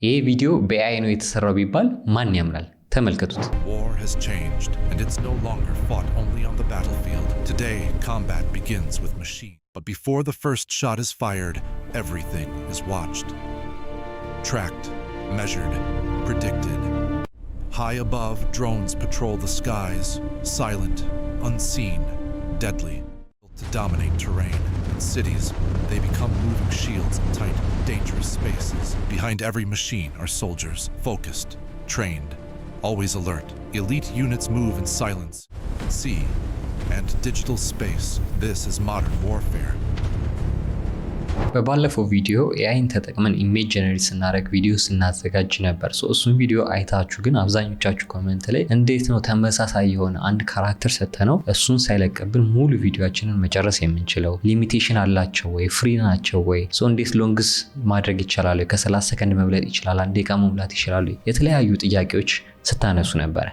ይሄ ቪዲዮ በ AI ነው የተሰራው ቢባል ማን ያምናል? ተመልከቱት። War has changed, and it's no longer fought only on the battlefield. Today, combat begins with machines. But before the first shot is fired, everything is watched, tracked, measured, predicted. High above, drones patrol the skies, silent, unseen, deadly. To dominate terrain. In cities, they become moving shields in tight, dangerous spaces. Behind every machine are soldiers, focused, trained, always alert. Elite units move in silence, sea, and digital space. This is modern warfare. በባለፈው ቪዲዮ AI ን ተጠቅመን image generate ስናደርግ፣ ቪዲዮ ስናዘጋጅ ነበር። እሱን ቪዲዮ አይታችሁ ግን አብዛኞቻችሁ comment ላይ እንዴት ነው ተመሳሳይ የሆነ አንድ character ሰተነው እሱን ሳይለቅብን ሙሉ ቪዲዮችንን መጨረስ የምንችለው? Limitation አላቸው ወይ? Free ናቸው ወይ? እንዴት long ስ ማድረግ ይቻላል? ከ30 ሰከንድ መብለጥ ይችላል? 1 ደቂቃ መሙላት ይችላሉ? የተለያዩ ጥያቄዎች ስታነሱ ነበረ።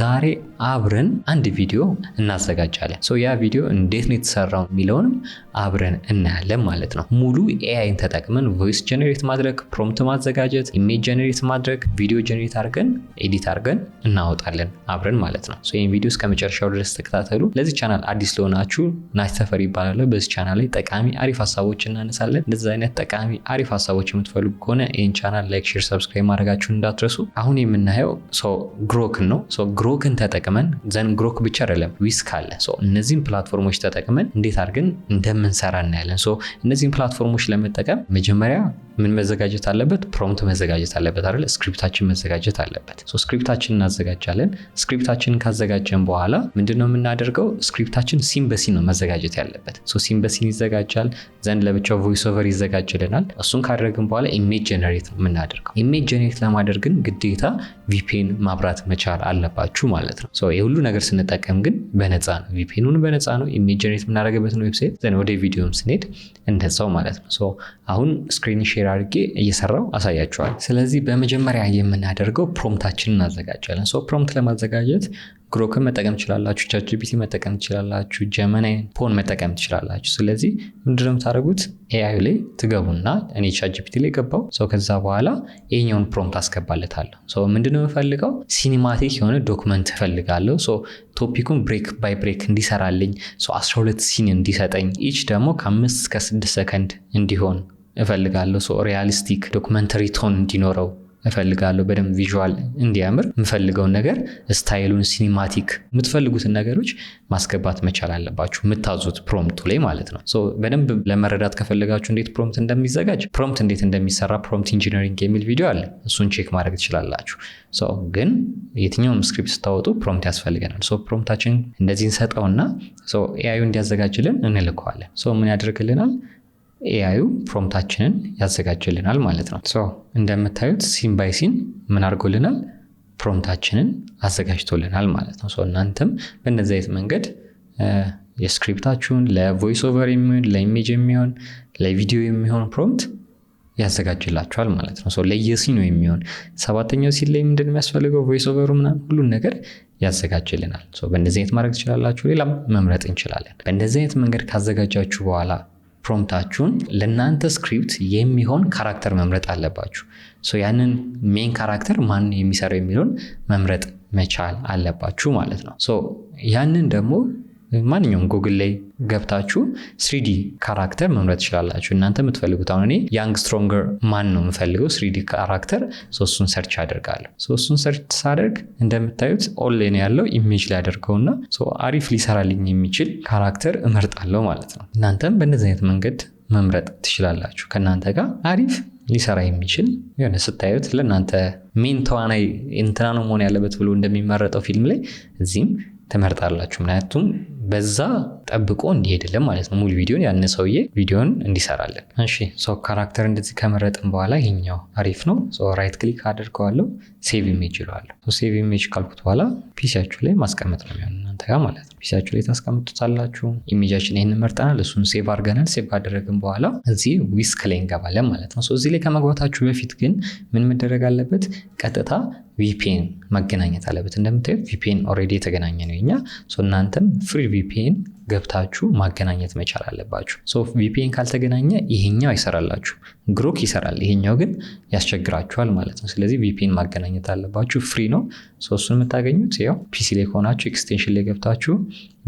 ዛሬ አብረን አንድ ቪዲዮ እናዘጋጃለን። ያ ቪዲዮ እንዴት ነው የተሰራው የሚለውንም አብረን እናያለን ማለት ነው። ሙሉ AI ን ተጠቅመን voice generate ማድረግ፣ prompt ማዘጋጀት፣ image generate ማድረግ፣ ቪዲዮ generate አድርገን፣ edit አድርገን እናወጣለን አብረን ማለት ነው። ይህን ቪዲዮ እስከ መጨረሻው ድረስ ተከታተሉ። ለዚህ ቻናል አዲስ ለሆናችሁ ናቲ ተፈሪ እባላለሁ። በዚህ ቻናል ላይ ጠቃሚ አሪፍ ሀሳቦች እናነሳለን። እንደዚህ አይነት ጠቃሚ አሪፍ ሀሳቦች የምትፈልጉ ከሆነ ይህን ቻናል like፣ share፣ subscribe ማድረጋችሁን እንዳትረሱ። አሁን የምናየው Grok ን ነው። Grok ን ተጠቅመን፣ then Grok ብቻ አይደለም፣ Whisk አለ። እነዚህን platform ኦች ተጠቅመን እንዴት አድርገን እንደምንሰራ እናያለን። እነዚህን platform ኦች ለመጠቀም መጀመሪያ ምን መዘጋጀት አለበት? Prompt መዘጋጀት አለበት አይደል? Script ኣችን መዘጋጀት አለበት። Script ኣችን እናዘጋጃለን። Script ኣችንን ካዘጋጀን በኋላ ምንድነው የምናደርገው? Script ኣችን scene በ scene ነው መዘጋጀት ያለበት። Scene በ scene ይዘጋጃል። Then ለብቻው voice over ይዘጋጅልናል። እሱን ካደረግን በኋላ image generate ነው የምናደርገው። Image generate ለማድረግ ግን ግዴታ VPN ማብራት መቻል አለባችሁ ማለት ነው። የሁሉ ነገር ስንጠቀም ግን በነፃ ነው። VPN ኑን በነፃ ነው። Image generate የምናደርግበትን website፣ then ወደ ቪዲዮም ስንሄድ እንደዛው ማለት ነው። አሁን screen share አድርጌ እየሰራው አሳያችኋለሁ። ስለዚህ በመጀመሪያ የምናደርገው prompt ኣችንን እናዘጋጃለን። Prompt ለማዘጋጀት Grok ን መጠቀም ትችላላችሁ፣ ChatGPT መጠቀም ትችላላችሁ፣ Gemini ፖን መጠቀም ትችላላችሁ። ስለዚህ ምንድነው የምታደርጉት? AI ላይ ትገቡና እኔ ChatGPT ላይ ገባው። So ከዛ በኋላ ይሄኛውን prompt አስገባለታለሁ። ምንድነው የምፈልገው? Cinematic የሆነ document እፈልጋለሁ። Topic ኩን break by break እንዲሰራልኝ፣ 12 scene እንዲሰጠኝ፣ each ደግሞ ከ5 እስከ 6 ሰከንድ እንዲሆን እፈልጋለሁ። Realistic documentary tone እንዲኖረው እፈልጋለሁ። በደንብ visual እንዲያምር የምፈልገውን ነገር፣ style ኡን፣ cinematic የምትፈልጉትን ነገሮች ማስገባት መቻል አለባችሁ፣ የምታዙት prompt ኡ ላይ ማለት ነው። በደንብ ለመረዳት ከፈለጋችሁ እንዴት prompt እንደሚዘጋጅ፣ prompt እንዴት እንደሚሰራ፣ prompt engineering የሚል ቪዲዮ አለ። እሱን check ማድረግ ትችላላችሁ። ግን የትኛውም script ስታወጡ prompt ያስፈልገናል። Prompt ኣችን እንደዚህ እንሰጠውና AI ዩ እንዲያዘጋጅልን እንልከዋለን። ምን ያደርግልናል? AI ዩ prompt ኣችንን ያዘጋጅልናል ማለት ነው። እንደምታዩት scene by scene ምን አድርጎልናል? Prompt ኣችንን አዘጋጅቶልናል ማለት ነው። እናንተም በእነዚህ አይነት መንገድ የ script ኣችሁን ለ voice over የሚሆን፣ ለ image የሚሆን፣ ለቪዲዮ የሚሆን prompt ያዘጋጅላችኋል ማለት ነው። ለየ scene ኑ የሚሆን፣ ሰባተኛው scene ላይ ምንድን የሚያስፈልገው፣ voice over ኡ ምናምን ሁሉን ነገር ያዘጋጅልናል። በእንደዚህ አይነት ማድረግ ትችላላችሁ። ሌላም መምረጥ እንችላለን። በእንደዚህ አይነት መንገድ ካዘጋጃችሁ በኋላ prompt ኣችሁን ለእናንተ script የሚሆን character መምረጥ አለባችሁ። ያንን main character ማን የሚሰራው የሚለውን መምረጥ መቻል አለባችሁ ማለት ነው። ያንን ደግሞ ማንኛውም ጉግል ላይ ገብታችሁ 3D character መምረጥ ትችላላችሁ። እናንተ የምትፈልጉት፣ አሁን እኔ young stronger man ነው የምፈልገው 3D character፣ እሱን search አደርጋለሁ። እሱን search ሳደርግ እንደምታዩት ኦንላይን ያለው image ላይ አደርገውና አሪፍ ሊሰራልኝ የሚችል character እመርጣለሁ ማለት ነው። እናንተም በእንደዚህ አይነት መንገድ መምረጥ ትችላላችሁ። ከእናንተ ጋር አሪፍ ሊሰራ የሚችል፣ የሆነ ስታዩት ለእናንተ main ተዋናይ እንትና ነው መሆን ያለበት ብሎ እንደሚመረጠው ፊልም ላይ እዚህም ትመርጣላችሁ። ምክንያቱም በዛ ጠብቆ እንዲሄድልን ማለት ነው። ሙሉ ቪዲዮን ያን ሰውዬ ቪዲዮን እንዲሰራልን። እሺ፣ so character እንደዚህ ከመረጥን በኋላ ይሄኛው አሪፍ ነው። Right click አድርገዋለሁ፣ save image እለዋለሁ። Save image ካልኩት በኋላ PC ያችሁ ላይ ማስቀመጥ ነው የሚሆን እናንተ ጋር ማለት ነው። PC ያችሁ ላይ ታስቀምጡታላችሁ። Image ኣችን ይህን መርጠናል፣ እሱን save አድርገናል። Save ካደረግን በኋላ እዚህ Whisk ላይ እንገባለን ማለት ነው። እዚህ ላይ ከመግባታችሁ በፊት ግን ምን መደረግ አለበት? ቀጥታ VPN መገናኘት አለበት። እንደምታዩት VPN already የተገናኘ ነው የኛ። እናንተም free VPN ገብታችሁ ማገናኘት መቻል አለባችሁ። So VPN ካልተገናኘ ይሄኛው አይሰራላችሁ። Grok ይሰራል፣ ይሄኛው ግን ያስቸግራችኋል ማለት ነው። ስለዚህ VPN ማገናኘት አለባችሁ። Free ነው። So እሱን የምታገኙት ያው PC ላይ ከሆናችሁ extension ላይ ገብታችሁ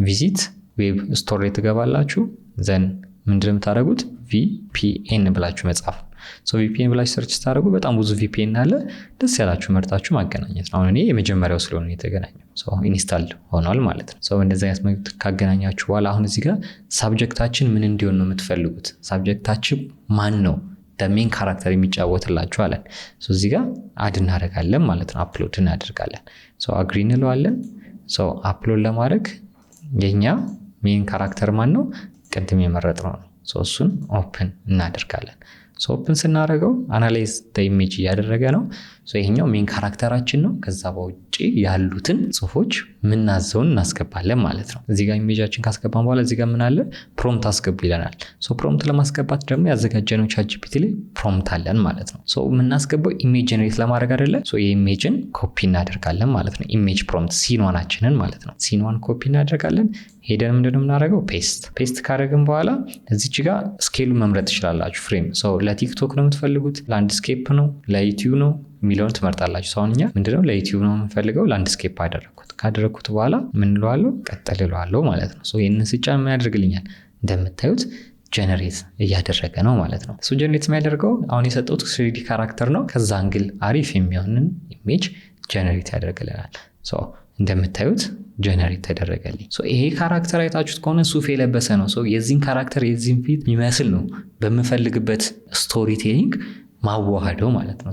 visit web store ላይ ትገባላችሁ። Then ምንድን ነው የምታደርጉት? VPN ብላችሁ መጻፍ። So VPN ብላችሁ search ስታደርጉ በጣም ብዙ VPN አለ። ደስ ያላችሁ መርጣችሁ ማገናኘት ነው። አሁን እኔ የመጀመሪያው ስለሆነ የተገናኘው install ሆኗል ማለት ነው። So እንደዚህ አይነት መልክ ካገናኛችሁ በኋላ አሁን እዚህ ጋር subject ኣችን ምን እንዲሆን ነው የምትፈልጉት? Subject ኣችን ማን ነው main character የሚጫወትላችሁ አለን። እዚህ ጋር add እናደርጋለን ማለት ነው። Upload እናደርጋለን። Agree እንለዋለን። Upload ለማድረግ የኛ main character ማን ነው? ቅድም የመረጥነው ነው። እሱን open እናደርጋለን። Open ስናደርገው analyze image እያደረገ ነው። ይሄኛው main character ኣችን ነው። ከዛ በውጭ ያሉትን ጽሁፎች ምናዘውን እናስገባለን ማለት ነው። እዚህ ጋር image ኣችን ካስገባን በኋላ እዚህ ጋር ምን አለ? Prompt አስገቡ ይለናል። Prompt ለማስገባት ደግሞ ያዘጋጀነው ChatGPT ላይ prompt አለን ማለት ነው። የምናስገባው image generate ለማድረግ አይደለ? የ image ን copy እናደርጋለን ማለት ነው። Image prompt scene one ኣችንን ማለት ነው። Scene one copy እናደርጋለን። ሄደን ምንድነው የምናደርገው? Paste። Paste ካደረግን በኋላ እዚች ጋር scale ኡ መምረጥ ትችላላችሁ። Frame ለ TikTok ነው የምትፈልጉት፣ landscape ነው፣ ለ YouTube ነው የሚለውን ትመርጣላችሁ። አሁን እኛ ምንድነው ለ YouTube ነው የምንፈልገው፣ landscape አደረግኩት። ካደረግኩት በኋላ ምን እለዋለሁ? ቀጥል እለዋለሁ ማለት ነው። ይህንን ስጫን ምን ያደርግልኛል? እንደምታዩት generate እያደረገ ነው ማለት ነው። እሱ generate የሚያደርገው አሁን የሰጠሁት 3D character ነው። ከዛ angle አሪፍ የሚሆንን image generate ያደርግልናል። እንደምታዩት generate ተደረገልኝ። ይሄ character አይታችሁት ከሆነ ሱፍ የለበሰ ነው። የዚህን character የዚህን ፊት የሚመስል ነው በምፈልግበት storytelling ማዋሃደው ማለት ነው።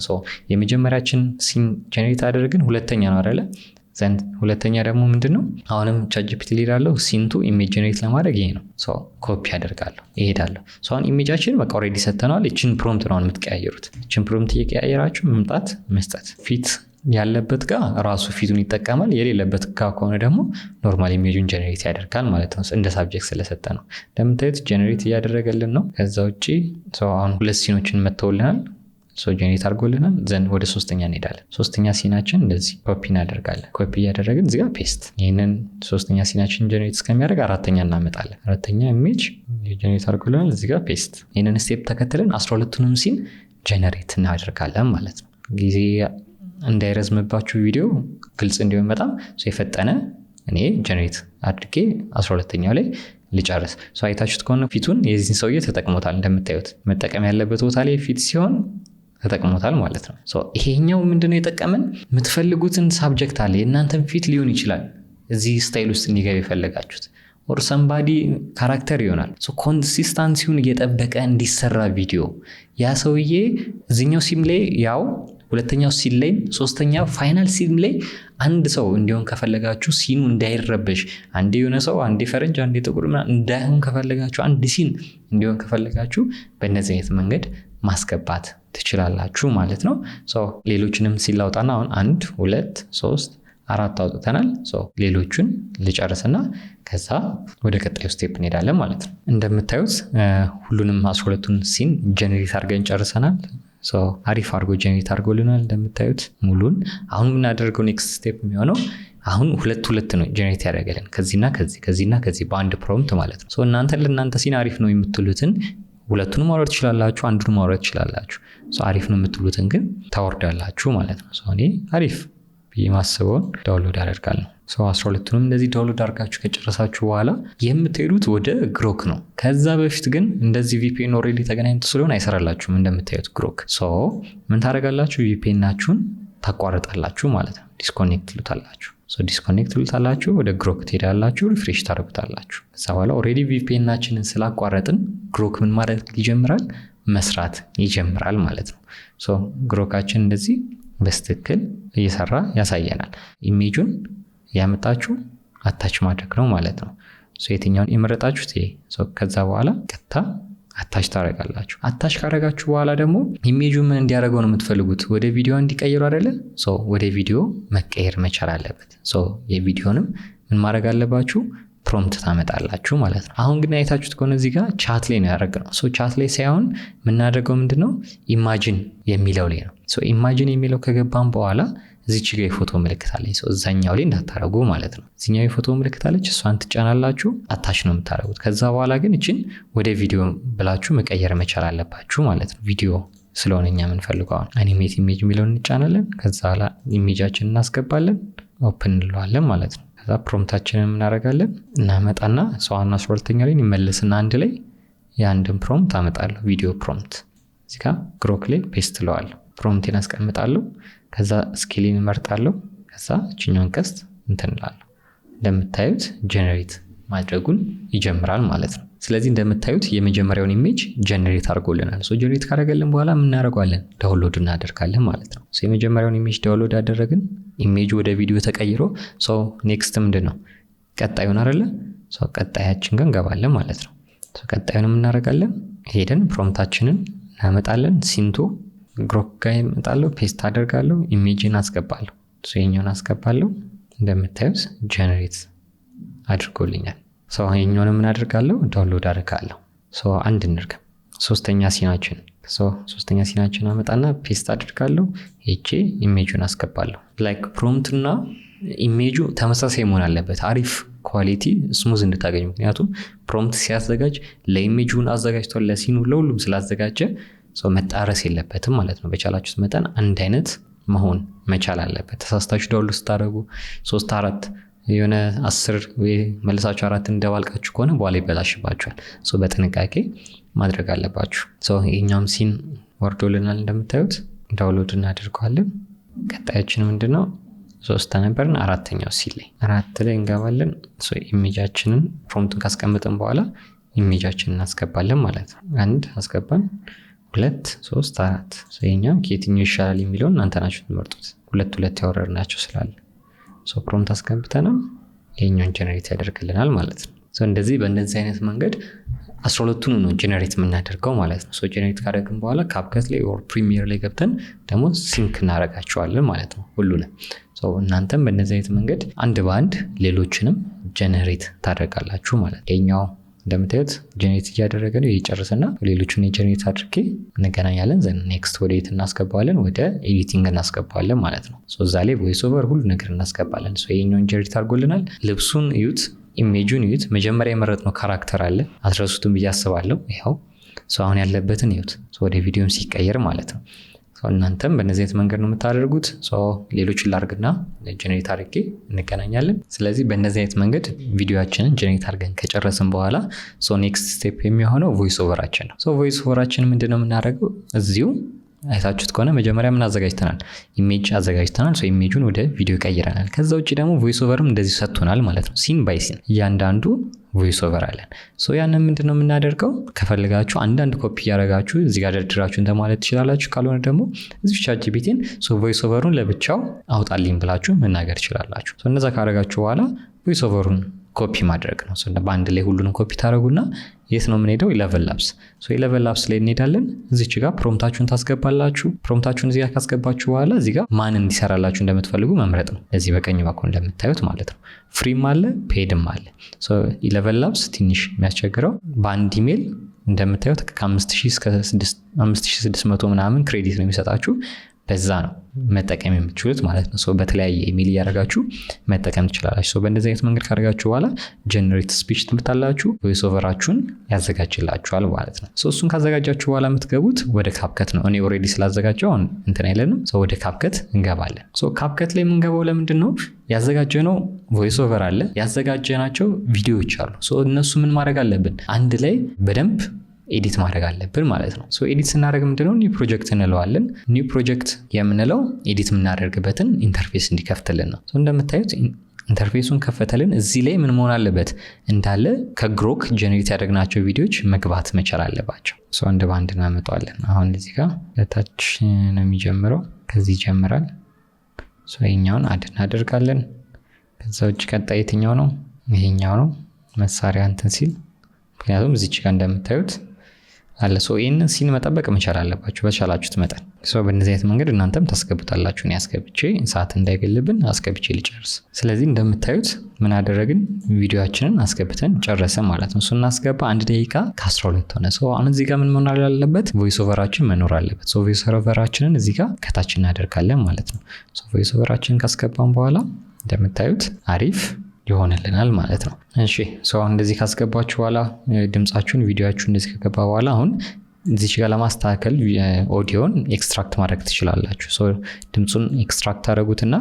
የመጀመሪያችን scene generate አደረግን፣ ሁለተኛ ነው አይደለ? Then ሁለተኛ ደግሞ ምንድን ነው? አሁንም ChatGPT ሄዳለሁ፣ scene two image generate ለማድረግ ይሄ ነው። ኮፒ አደርጋለሁ፣ እሄዳለሁ። አሁን image ኣችን በቃ already ሰጥተነዋል። ይችን prompt ነው የምትቀያየሩት። ይችን prompt እየቀያየራችሁ መምጣት መስጠት። ፊት ያለበት ጋር ራሱ ፊቱን ይጠቀማል። የሌለበት ጋር ከሆነ ደግሞ normal image ኡን generate ያደርጋል ማለት ነው። እንደ subject ስለሰጠ ነው። እንደምታዩት generate እያደረገልን ነው። ከዛ ውጭ አሁን ሁለት scene ኦችን መተውልናል። Generate አድርጎልናል። Then ወደ ሶስተኛ እንሄዳለን። ሶስተኛ scene ኣችን እንደዚህ ኮፒ እናደርጋለን። ኮፒ እያደረግን እዚጋ paste። ይህንን ሶስተኛ scene ኣችን generate እስከሚያደርግ አራተኛ እናመጣለን። አራተኛ image generate አድርጎልናል። እዚጋ paste። ይህንን step ተከትለን 12ቱንም scene generate እናደርጋለን ማለት ነው። ጊዜ እንዳይረዝምባችሁ ቪዲዮ ግልጽ እንዲሆን በጣም የፈጠነ እኔ generate አድርጌ 12ኛው ላይ ልጨርስ። አይታችሁት ከሆነ ፊቱን የዚህን ሰውዬ ተጠቅሞታል። እንደምታዩት መጠቀም ያለበት ቦታ ላይ ፊት ሲሆን ተጠቅሞታል ማለት ነው። ይሄኛው ምንድነው የጠቀመን? የምትፈልጉትን subject አለ፣ የእናንተን ፊት ሊሆን ይችላል እዚህ style ውስጥ እንዲገባ የፈለጋችሁት or somebody character ይሆናል። Consistency ውን እየጠበቀ እንዲሰራ ቪዲዮ ያ ሰውዬ እዚኛው scene ላይ ያው ሁለተኛው scene ላይ ሶስተኛ final scene ላይ አንድ ሰው እንዲሆን ከፈለጋችሁ scene ኡ እንዳይረበሽ አንዴ የሆነ ሰው አንዴ ፈረንጅ አንዴ ጥቁር እንዳይሆን ከፈለጋችሁ አንድ scene እንዲሆን ከፈለጋችሁ በእነዚህ አይነት መንገድ ማስገባት ትችላላችሁ ማለት ነው። ሌሎችንም scene ላውጣና አሁን 1 2 3 4 አውጥተናል። ሌሎቹን ልጨርስና ከዛ ወደ ቀጣዩ step እንሄዳለን ማለት ነው። እንደምታዩት ሁሉንም 12ቱን scene generate አድርገን ጨርሰናል። አሪፍ አድርጎ generate አድርጎልናል እንደምታዩት ሙሉን። አሁን የምናደርገው next step የሚሆነው አሁን ሁለት ሁለት ነው generate ያደረገልን ከዚህና ከዚህ ከዚህና ከዚህ በአንድ prompt ማለት ነው። እናንተ ለእናንተ scene አሪፍ ነው የምትሉትን ሁለቱን ማውረድ ትችላላችሁ፣ አንዱን ማውረድ ትችላላችሁ። አሪፍ ነው የምትሉትን ግን ታወርዳላችሁ ማለት ነው። እኔ አሪፍ ብዬ ማስበውን download አደርጋለሁ። 12ቱንም እንደዚህ download አድርጋችሁ ከጨረሳችሁ በኋላ የምትሄዱት ወደ Grok ነው። ከዛ በፊት ግን እንደዚህ VPN already ተገናኝቶ ስለሆነ አይሰራላችሁም እንደምታዩት Grok። ምን ታደርጋላችሁ? VPN ኣችሁን ታቋርጣላችሁ ማለት ነው። Disconnect ትሉታላችሁ። Disconnect ትሉታላችሁ፣ ወደ Grok ትሄዳላችሁ፣ refresh ታደርጉታላችሁ። ከዛ በኋላ already VPN ኣችንን ስላቋረጥን Grok ምን ማድረግ ይጀምራል? መስራት ይጀምራል ማለት ነው። Grok ኣችን እንደዚህ በስትክክል እየሰራ ያሳየናል። Image ኡን ያመጣችሁ attach ማድረግ ነው ማለት ነው። የትኛውን የመረጣችሁት ይሄ። ከዛ በኋላ ቀጥታ attach ታደርጋላችሁ። Attach ካደረጋችሁ በኋላ ደግሞ image ኡ ምን እንዲያደርገው ነው የምትፈልጉት? ወደ ቪዲዮ እንዲቀይሩ አይደለ? ወደ ቪዲዮ መቀየር መቻል አለበት። የቪዲዮንም ምን ማድረግ አለባችሁ? Prompt ታመጣላችሁ ማለት ነው። አሁን ግን አይታችሁት ከሆነ እዚህ ጋር chat ላይ ነው ያደረግነው። Chat ላይ ሳይሆን የምናደርገው ምንድነው? Imagine የሚለው ላይ ነው። Imagine የሚለው ከገባን በኋላ እዚች ጋር የፎቶ ምልክት አለች። So እዛኛው ላይ እንዳታረጉ ማለት ነው። እዚኛው የፎቶ ምልክት አለች፣ እሷን ትጫናላችሁ፣ attach ነው የምታረጉት። ከዛ በኋላ ግን እችን ወደ ቪዲዮ ብላችሁ መቀየር መቻል አለባችሁ ማለት ነው። ቪዲዮ ስለሆነ እኛ የምንፈልገው አሁን animate image የሚለውን እንጫናለን። ከዛ በኋላ image ኣችንን እናስገባለን፣ open እንለዋለን ማለት ነው። ከዛ prompt ኣችንን እናደርጋለን፣ እናመጣና ሰዋና 12ኛ ላይ ይመለስና አንድ ላይ የአንድን prompt አመጣለሁ። Video prompt እዚህ ጋር Grok ላይ paste እለዋለሁ። Prompt ኤን አስቀምጣለሁ። ከዛ scale ኤን እመርጣለሁ። ከዛ እችኛውን ቀስት እንትን እላለሁ። እንደምታዩት generate ማድረጉን ይጀምራል ማለት ነው። ስለዚህ እንደምታዩት የመጀመሪያውን image generate አድርጎልናል። So generate ካደረገልን በኋላ ምን እናደርገዋለን? Download እናደርጋለን ማለት ነው። So የመጀመሪያውን image download አደረግን። ኢሜጁ ወደ ቪዲዮ ተቀይሮ so next ምንድን ነው? ቀጣዩን አይደለ? So ቀጣያችን ጋር እንገባለን ማለት ነው። So ቀጣዩንም እናደርጋለን። ሄደን prompt ኣችንን እናመጣለን። Scene two Grok ጋር እመጣለሁ፣ paste አደርጋለሁ፣ image ን አስገባለሁ። So ይሄኛውን አስገባለሁ። እንደምታዩት generate አድርጎልኛል። So ይሄኛውን ምን አደርጋለሁ? Download አደርጋለሁ። So አንድ እንርገም። ሶስተኛ scene ኣችን፣ so ሶስተኛ scene ኣችን አመጣና paste አድርጋለሁ። ሄጄ image ኡን አስገባለሁ። Like prompt እና image ኡ ተመሳሳይ መሆን አለበት፣ አሪፍ quality smooth እንድታገኙ። ምክንያቱም prompt ሲያዘጋጅ ለ image ኡን አዘጋጅቷል፣ ለ scene ኡ ለሁሉም ስላዘጋጀ so መጣረስ የለበትም ማለት ነው። በቻላችሁት መጠን አንድ አይነት መሆን መቻል አለበት። ተሳስታችሁ download ስታደርጉ ሶስት አራት የሆነ 10 ወይ መልሳችሁ አራት እንደባልቃችሁ ከሆነ በኋላ ይበላሽባችኋል። So በጥንቃቄ ማድረግ አለባችሁ። So ይሄኛውም scene ወርዶልናል፣ እንደምታዩት download እናደርገዋለን። ቀጣያችን ምንድን ነው? ሶስት ነበርን። አራተኛው scene ላይ፣ አራት ላይ እንገባለን። Image ኣችንን prompt ኡን ካስቀመጥን በኋላ image ኣችንን እናስገባለን ማለት ነው። አንድ አስገባን፣ ሁለት፣ ሶስት፣ አራት። ይሄኛው ከየትኛው ይሻላል የሚለውን እናንተ ናችሁ ትመርጡት። ሁለት ሁለት ያወረድናቸው ስላለ prompt አስገብተንም ይሄኛውን generate ያደርግልናል ማለት ነው። እንደዚህ በእንደዚህ አይነት መንገድ 12ቱን ነው generate የምናደርገው ማለት ነው። Generate ካደረግን በኋላ CapCut ላይ or Premiere ላይ ገብተን ደግሞ sync እናደርጋቸዋለን ማለት ነው ሁሉንም። እናንተም በእነዚህ አይነት መንገድ አንድ በአንድ ሌሎችንም generate ታደርጋላችሁ ማለት ነው። ይሄኛው እንደምታዩት generate እያደረገ ነው። ይጨርስና ሌሎቹን generate አድርጌ እንገናኛለን። Then next ወደ የት እናስገባዋለን? ወደ editing እናስገባዋለን ማለት ነው። እዛ ላይ voice over ሁሉ ነገር እናስገባለን። ይሄኛውን generate አድርጎልናል። ልብሱን እዩት፣ image ኡን እዩት። መጀመሪያ የመረጥነው character አለ፣ አትረሱትም ብዬ አስባለሁ። ይኸው አሁን ያለበትን እዩት፣ ወደ ቪዲዮም ሲቀየር ማለት ነው። እናንተም በእነዚህ አይነት መንገድ ነው የምታደርጉት። ሌሎችን ላርግና generate አድርጌ እንገናኛለን። ስለዚህ በእነዚህ አይነት መንገድ ቪዲዮችንን generate አድርገን ከጨረስን በኋላ next step የሚሆነው voice over ኣችን ነው። Voice over ኣችን ምንድን ነው የምናደርገው? እዚሁ አይታችሁት ከሆነ መጀመሪያ ምን አዘጋጅተናል? Image አዘጋጅተናል። Image ኡን ወደ ቪዲዮ ቀይረናል። ከዛ ውጭ ደግሞ voice over ም እንደዚሁ ሰጥቶናል ማለት ነው። Scene by scene እያንዳንዱ voice over አለን። So ያንን ምንድን ነው የምናደርገው? ከፈለጋችሁ አንዳንድ ኮፒ እያደረጋችሁ እዚህ ጋር ደርድራችሁ እንትን ማለት ትችላላችሁ። ካልሆነ ደግሞ እዚሁ ChatGPT ን voice over ኡን ለብቻው አውጣልኝ ብላችሁ መናገር ትችላላችሁ። እነዛ ካደረጋችሁ በኋላ voice over ኡን ኮፒ ማድረግ ነው። በአንድ ላይ ሁሉንም ኮፒ ታደረጉና የት ነው የምንሄደው? ElevenLabs። ElevenLabs ላይ እንሄዳለን። እዚች ጋር prompt ኣችሁን ታስገባላችሁ። Prompt ኣችሁን እዚህ ጋር ካስገባችሁ በኋላ እዚህ ጋር ማን እንዲሰራላችሁ እንደምትፈልጉ መምረጥ ነው። እዚህ በቀኝ በኩል እንደምታዩት ማለት ነው። Free ም አለ፣ paid ም አለ። ElevenLabs ትንሽ የሚያስቸግረው በአንድ ኢሜል እንደምታዩት ከ5000 እስከ 5600 ምናምን credit ነው የሚሰጣችሁ። በዛ ነው መጠቀም የምትችሉት ማለት ነው። So በተለያየ ኢሜል እያደረጋችሁ መጠቀም ትችላላችሁ። So በእንደዚህ አይነት መንገድ ካደረጋችሁ በኋላ generate speech ትሉታላችሁ። Voice over ኣችሁን ያዘጋጅላችኋል ማለት ነው። እሱን ካዘጋጃችሁ በኋላ የምትገቡት ወደ CapCut ነው። እኔ already ስላዘጋጀው አሁን እንትን አይለንም። ወደ CapCut እንገባለን። CapCut ላይ የምንገባው ለምንድን ነው? ያዘጋጀነው voice over አለ፣ ያዘጋጀናቸው ቪዲዮዎች አሉ። እነሱ ምን ማድረግ አለብን? አንድ ላይ በደንብ edit ማድረግ አለብን ማለት ነው። Edit ስናደርግ ምንድነው new project እንለዋለን። New project የምንለው edit የምናደርግበትን interface እንዲከፍትልን ነው። እንደምታዩት interface ኡን ከፈተልን። እዚህ ላይ ምን መሆን አለበት? እንዳለ ከ Grok generate ያደረግናቸው ቪዲዮዎች መግባት መቻል አለባቸው። አንድ በአንድ እናመጣዋለን። አሁን እዚህ ጋር ለታች ነው የሚጀምረው፣ ከዚህ ይጀምራል። ይሄኛውን add እናደርጋለን። ከዛ ውጭ ቀጣይ የትኛው ነው? ይሄኛው ነው መሳሪያ እንትን ሲል፣ ምክንያቱም እዚች ጋር እንደምታዩት አለ። So ይህንን scene መጠበቅ መቻል አለባችሁ በቻላችሁት መጠን። So በእነዚህ አይነት መንገድ እናንተም ታስገቡታላችሁ። እኔ አስገብቼ ሰዓት እንዳይገልብን አስገብቼ ልጨርስ። ስለዚህ እንደምታዩት ምን አደረግን? ቪዲዮአችንን አስገብተን ጨረሰ ማለት ነው። ስናስገባ 1 ደቂቃ ከ12 ሆነ። So አሁን እዚህ ጋር ምን መኖር አለበት? Voice over ኣችን መኖር አለበት። So voice over ኣችንን እዚህ ጋር ከታች እናደርጋለን ማለት ነው። So voice over ኣችንን ካስገባን በኋላ እንደምታዩት አሪፍ ይሆንልናል ማለት ነው። እሺ፣ so እንደዚህ ካስገባችሁ በኋላ ድምጻችሁን ቪዲዮአችሁ እንደዚህ ከገባ በኋላ አሁን እዚች ጋር ለማስተካከል audio ን extract ማድረግ ትችላላችሁ። So ድምፁን extract ታደረጉትና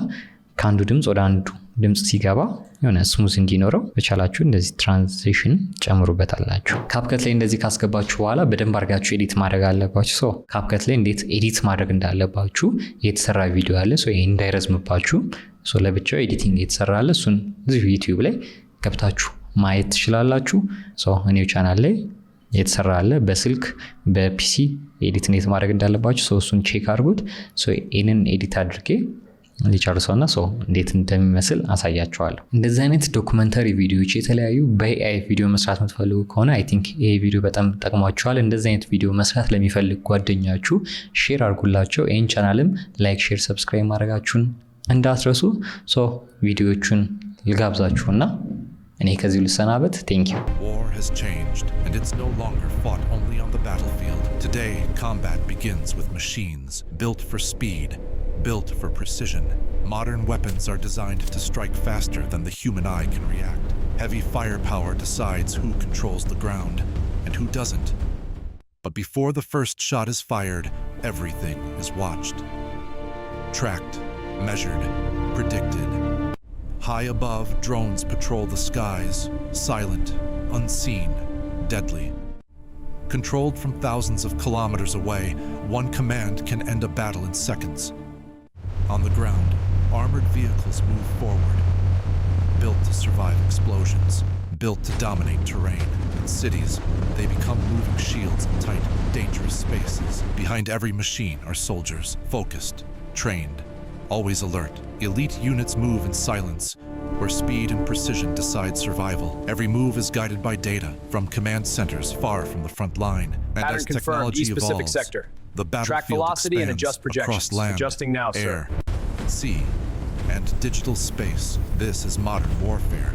ከአንዱ ድምፅ ወደ አንዱ ድምፅ ሲገባ የሆነ smooth እንዲኖረው በቻላችሁ እንደዚህ transition ጨምሩበታላችሁ። CapCut ላይ እንደዚህ ካስገባችሁ በኋላ በደንብ አድርጋችሁ edit ማድረግ አለባችሁ። So CapCut ላይ እንዴት edit ማድረግ እንዳለባችሁ የተሰራ ቪዲዮ አለ። So ይሄ እንዳይረዝምባችሁ so ለብቻው editing የተሰራ አለ። እሱን እዚሁ YouTube ላይ ገብታችሁ ማየት ትችላላችሁ። So እኔው ቻናል ላይ የተሰራ አለ። በስልክ በ PC edit እንዴት ማድረግ እንዳለባችሁ so እሱን check አድርጉት። So ይህንን edit አድርጌ ሊጨርሰውና so እንዴት እንደሚመስል አሳያችኋለሁ። እንደዚህ አይነት documentary ቪዲዮዎች፣ የተለያዩ በ AI ቪዲዮ መስራት የምትፈልጉ ከሆነ I think ይሄ ቪዲዮ በጣም ጠቅሟችኋል። እንደዚህ አይነት ቪዲዮ መስራት ለሚፈልግ ጓደኛችሁ share አድርጉላቸው። ይህን ቻናልም like፣ share፣ subscribe ማድረጋችሁን እንዳትረሱ። So ቪዲዮዎቹን ልጋብዛችሁና እኔ ከዚሁ ልሰናበት። Thank you. War has changed, and it's no longer fought only on the battlefield. Today, combat begins with machines built for speed, built for precision. Modern weapons are designed to strike faster than the human eye can react. Heavy firepower decides who controls the ground and who doesn't. But before the first shot is fired, everything is watched, tracked, measured, predicted. High above, drones patrol the skies, silent, unseen, deadly. Controlled from thousands of kilometers away, one command can end a battle in seconds. On the ground, armored vehicles move forward, built to survive explosions, built to dominate terrain. In cities, they become moving shields in tight, dangerous spaces. Behind every machine are soldiers, focused, trained, always alert. Elite units move in silence, where speed and precision decide survival. Every move is guided by data from command centers far from the front line. And Pattern as confirmed, technology East Pacific evolves, sector. the Track battlefield velocity and expands adjust across projections. Land, Adjusting now, sir. Air, sea, and digital space. This is modern warfare.